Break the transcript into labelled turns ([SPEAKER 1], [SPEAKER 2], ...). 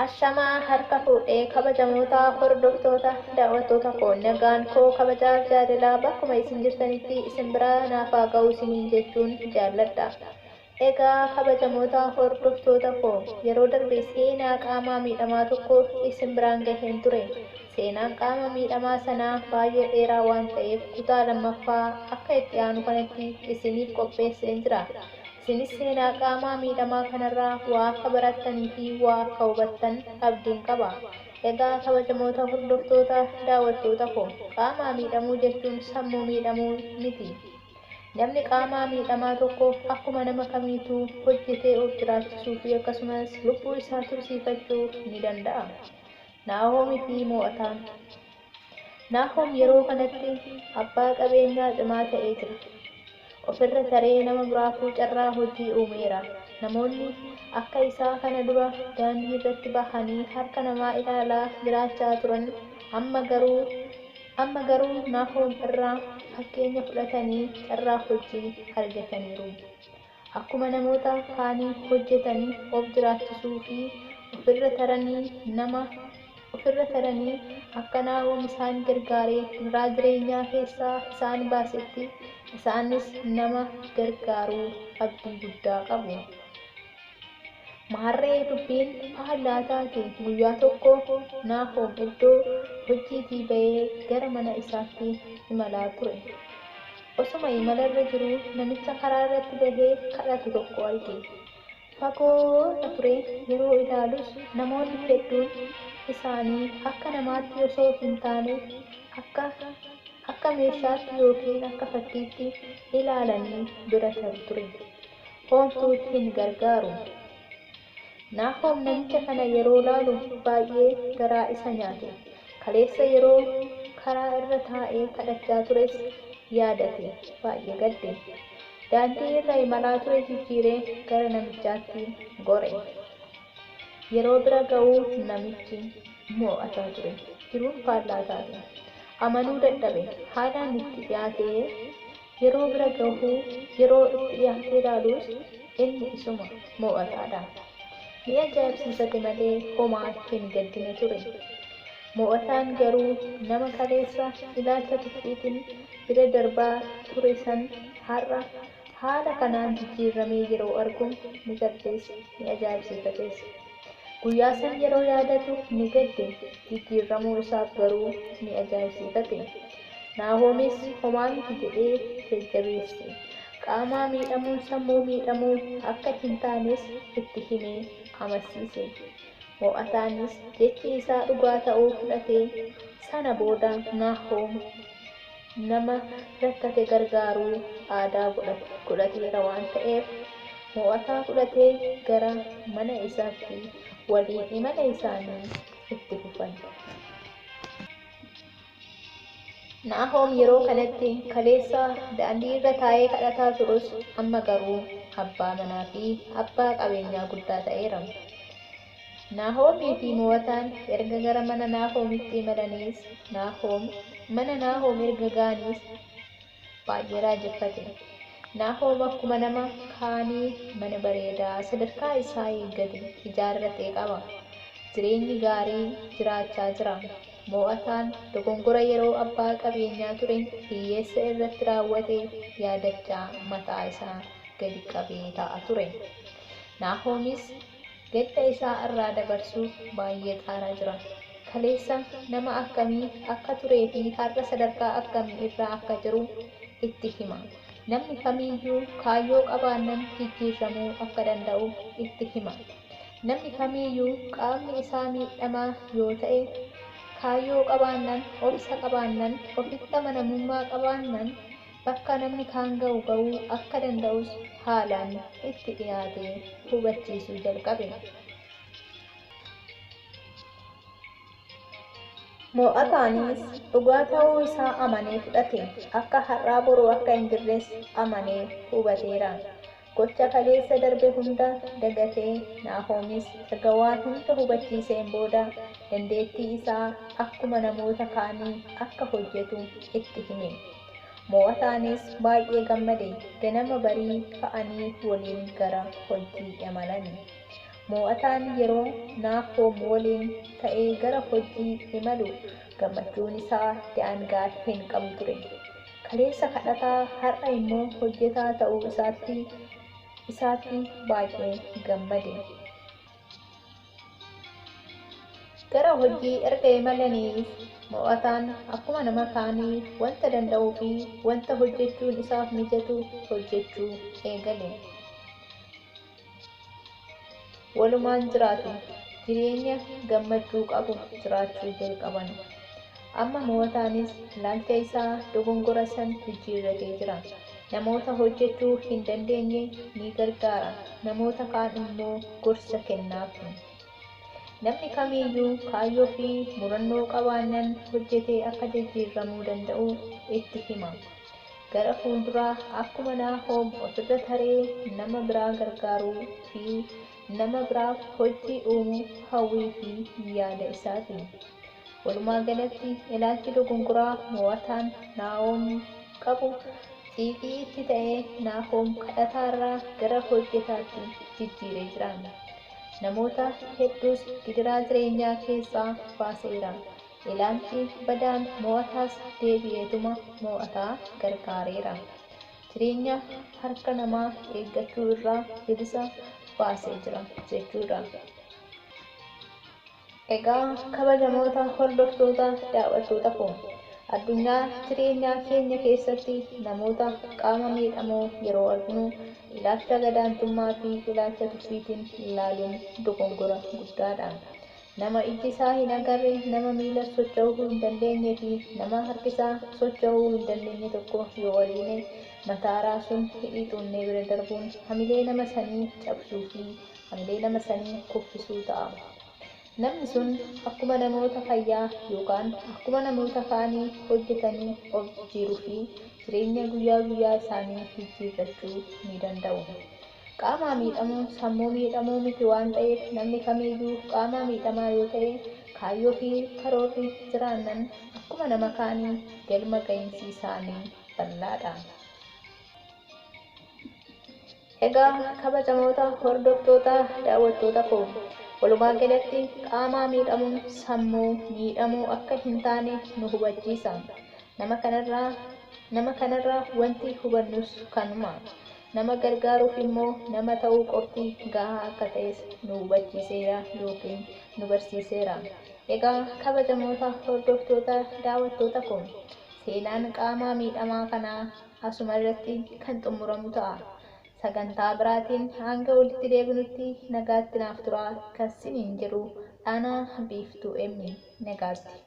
[SPEAKER 1] Ashamaa harka fuudhee kabajamoota hordoftoota daawwattoota koo, nagaan koo kabajaaf jaalalaa bakkuma isin jirtanitti isin biraa naaf haa ga'u isiniin jechuun jaalladha. Egaa kabajamoota hordoftoota koo, yeroo darbe seenaa qaamaa miidhamaa tokko isin biraan gaheen ture. Seenaan qaama miidhamaa sanaa baay'ee dheeraa waan ta'eef kutaa lammaffaa akka itti aanu kanatti isiniif qopheesseen jira. Isinis seenaa qaamaa miidhamaa kanarraa waa akka barattanii fi waa akka hubattan abdiin qaba. Egaa kabajamoota hordoftoota daawwattoota koo, qaamaa miidhamuu jechuun sammuu miidhamuu miti. Namni qaamaa miidhamaa tokko akkuma nama kamiituu hojjetee of jiraachisuu fi akkasumas lubbuu isaa tursiifachuu ni danda'a. Naahoomii fi Mo'ataan. Naahoom yeroo kanatti abbaa qabeenyaa cimaa ta'ee jira. Ofirra taree nama biraafuu carraa hojii uumeera. Namoonni akka isaa kana dura daandii irratti bahanii harka namaa ilaalaa jiraachaa turan amma garuu Naahoom irraa fakkeenya fudhatanii carraa hojii argataniiru. Akkuma namoota kaanii hojjetanii of jiraachisuu fi ofirra taranii akka Naahoom isaan gargaaree gidiraa jireenyaa keessaa isaan baasetti isaanis nama gargaaruu abdii guddaa qabu. Maarree dubbiin faallaa taate. Guyyaa tokko Naahoom iddoo hojiitii ba'ee gara mana isaatti imalaa ture. Osuma imalarra jiruu namicha karaa irratti bahee kadhatu tokko arge. Fagoorra ture yeroo ilaalus namoonni hedduun isaanii akka namaatti osoo hin taane akka meeshaatti yookiin akka fakkiitti ilaalanii bira taru ture. Homtuu hin gargaaru. Naahoom namicha kana yeroo laalu baay'ee garaa isa nyaate. Kaleessa yeroo karaa irra taa'ee kadhachaa tures yaadate, baay'ee gadde. Daandii irra imalaa ture jijjiiree gara namichaatti gore. Yeroo bira ga'uu namichi mo'ataa ture. Jiruun faallaa taate. Amanuu dadhabe. Haalaan itti dhiyaatee yeroo bira gahuu, yeroo itti dhiyaatee ilaalus inni isuma mo'ataadha. Ni ajaa'ibsiifate malee homaa hin gaddine ture. Mo'ataan garuu nama kaleessa ilaalcha tuffiitiin bira darbaa ture san har'a haala kanaan jijjiiramee yeroo argu ni gaddees, ni ajaa'ibsiifates. Guyyaa san yeroo yaadatu ni gadde, jijjiiramuu isaaf garuu ni ajaa'ibsiifate. Naahoomis homaa miti jedhee jajjabeesse. Qaamaa miidhamuun sammuu miidhamuu akka hin taanes itti himee amansiise. Mo'ataanis jechi isaa dhugaa ta'uu fudhatee sana booda Naahoom nama rakkate gargaaruu aadaa godhateera waan ta'eef mo'ataa fudhatee gara mana isaatti waliin imala isaanii itti fufan. Naahoom yeroo kanatti kaleessa daandii irra taa'ee kadhataa turus amma garuu abbaa manaa fi abbaa qabeenyaa guddaa ta'eera. Naahoomii fi Mo'ataan erga gara mana Naahoomitti imalaniis, Naahoom mana Naahoom erga ga'aniis baay'ee raajeffate. Naahoom akkuma nama kaanii mana bareedaa sadarkaa isaa eeggate ijaarratee qaba. Jireenyi gaarii jiraachaa jira. Mo'ataan dogongora yeroo abbaa qabeenyaa ture hiyyeessa irratti raawwate yaadachaa mataa isaa gadi qabee taa'a ture. Naahoomis gadda isaa irraa dabarsuuf baay'ee xaaraa jira. Kaleessa nama akkamii akka turee fi har'a sadarkaa akkamii irra akka jiru itti hima. Namni kamiiyyuu kaayyoo qabaannaan jijjiiramuu akka danda'u itti hima. Namni kamiiyyuu qaamni isaa miidhamaa yoo ta'e kaayyoo qabaannaan, obsa qabaannaan, ofitti amanamummaa qabaannaan bakka namni kaan ga'u ga'uu akka danda'us haalaan itti dhiyaatee hubachiisuu jalqabe. Mo'ataanis dhugaa ta'uu isaa amanee fudhate. Akka har'aa boru akka hin jirres amanee hubateera. Gocha kaleessa darbe hunda dagatee Naahoomis erga waan hunda hubachiiseen booda dandeettii isaa akkuma namoota kaanii akka hojjetu itti hime. Mo'ataanis baay'ee gammade. Ganama barii ka'anii waliin gara hojii imalan. Mo'ataan yeroo Naahoom waliin ta'ee gara hojii imalu gammachuun isaa daangaa hin qabu ture. Kaleessa kadhataa har'a immoo hojjetaa ta'uu isaatti baay'ee gammade. Gara hojii erga imalaniis mo'ataan akkuma nama kaanii wanta danda'uu fi wanta hojjechuun isaaf mijatu hojjechuu eegale. Walumaan jiraatu jireenya gammachuu qabu jiraachuu jalqaban. Amma mo'ataanis ilaalcha isaa dogongora san jijjiirratee jira. Namoota hojjechuu hin dandeenye ni gargaara. Namoota kaan immoo gorsa kennaaf. Namni kamiiyyuu kaayyoo fi murannoo qabaannaan hojjetee akka jijjiiramuu danda'u itti hima. Gara fuulduraa akkuma Naahoom ofirra taree nama biraa gargaaruu fi nama biraaf hojii uumuu hawwii fi yaada isaati. Walumaa galatti ilaalchi dogongoraa mo'ataan Naahoom qabu xiiqii itti ta'ee Naahoom kadhataarraa gara hojjetaatti jijjiiree jira. Namoota hedduus gidiraa jireenyaa keessaa baaseera. Ilaalchi badaan mo'ataas deebi'eetuma mo'ataa gargaareera. Jireenya harka namaa eeggachuu irraa bilisa baasee jira jechuudha. Egaa kabajamoota hordoftoota daawwattoota koo addunyaa jireenyaa keenya keessatti namoota qaama miidhamoo yeroo arginu ilaalcha gadaantummaa fi ilaalcha tuffiitiin ilaaluun dogongora guddaadha. Nama ijji isaa hin agarre, nama miila socho'uu hin dandeenye fi nama harki isaa socho'uu hin dandeenye tokko yoo argine mataa raasuun hidhii xunnee bira darbuun hamilee nama sanii cabsuu fi hamilee nama sanii kuffisuu ta'a. Namni sun akkuma namoota fayyaa yookaan akkuma namoota kaanii hojjetanii of jijjiiruu fi jireenya guyyaa guyyaa isaanii jijjiirrachuu ni danda'u. Qaama miidhamuun sammuu miidhamuu miti waan ta'eef namni kamiiyyuu qaama miidhamaa yoo ta'e kaayyoo fi karoorri jiraannan akkuma nama kaanii galma gahinsi isaanii bal'aadha. Egaa kabajamoota hordoftoota daawwattoota koo walumaa galatti qaama miidhamuun sammuu miidhamuu akka hin taane nu hubachiisa. Nama kanarraa wanti hubannus kanuma. Nama gargaaruuf immoo nama ta'uu qofti gahaa akka ta'es nu hubachiiseera yookiin nu barsiiseera. Egaa kabajamoota hordoftoota daawwattoota koo seenaan qaama miidhamaa kanaa asuma irratti kan xumuramu ta'a. Sagantaa biraatiin hanga walitti deebinutti nagaatti naaf turaa kan siniin jedhu Aanaa Biiftuu Emmi nagaatti.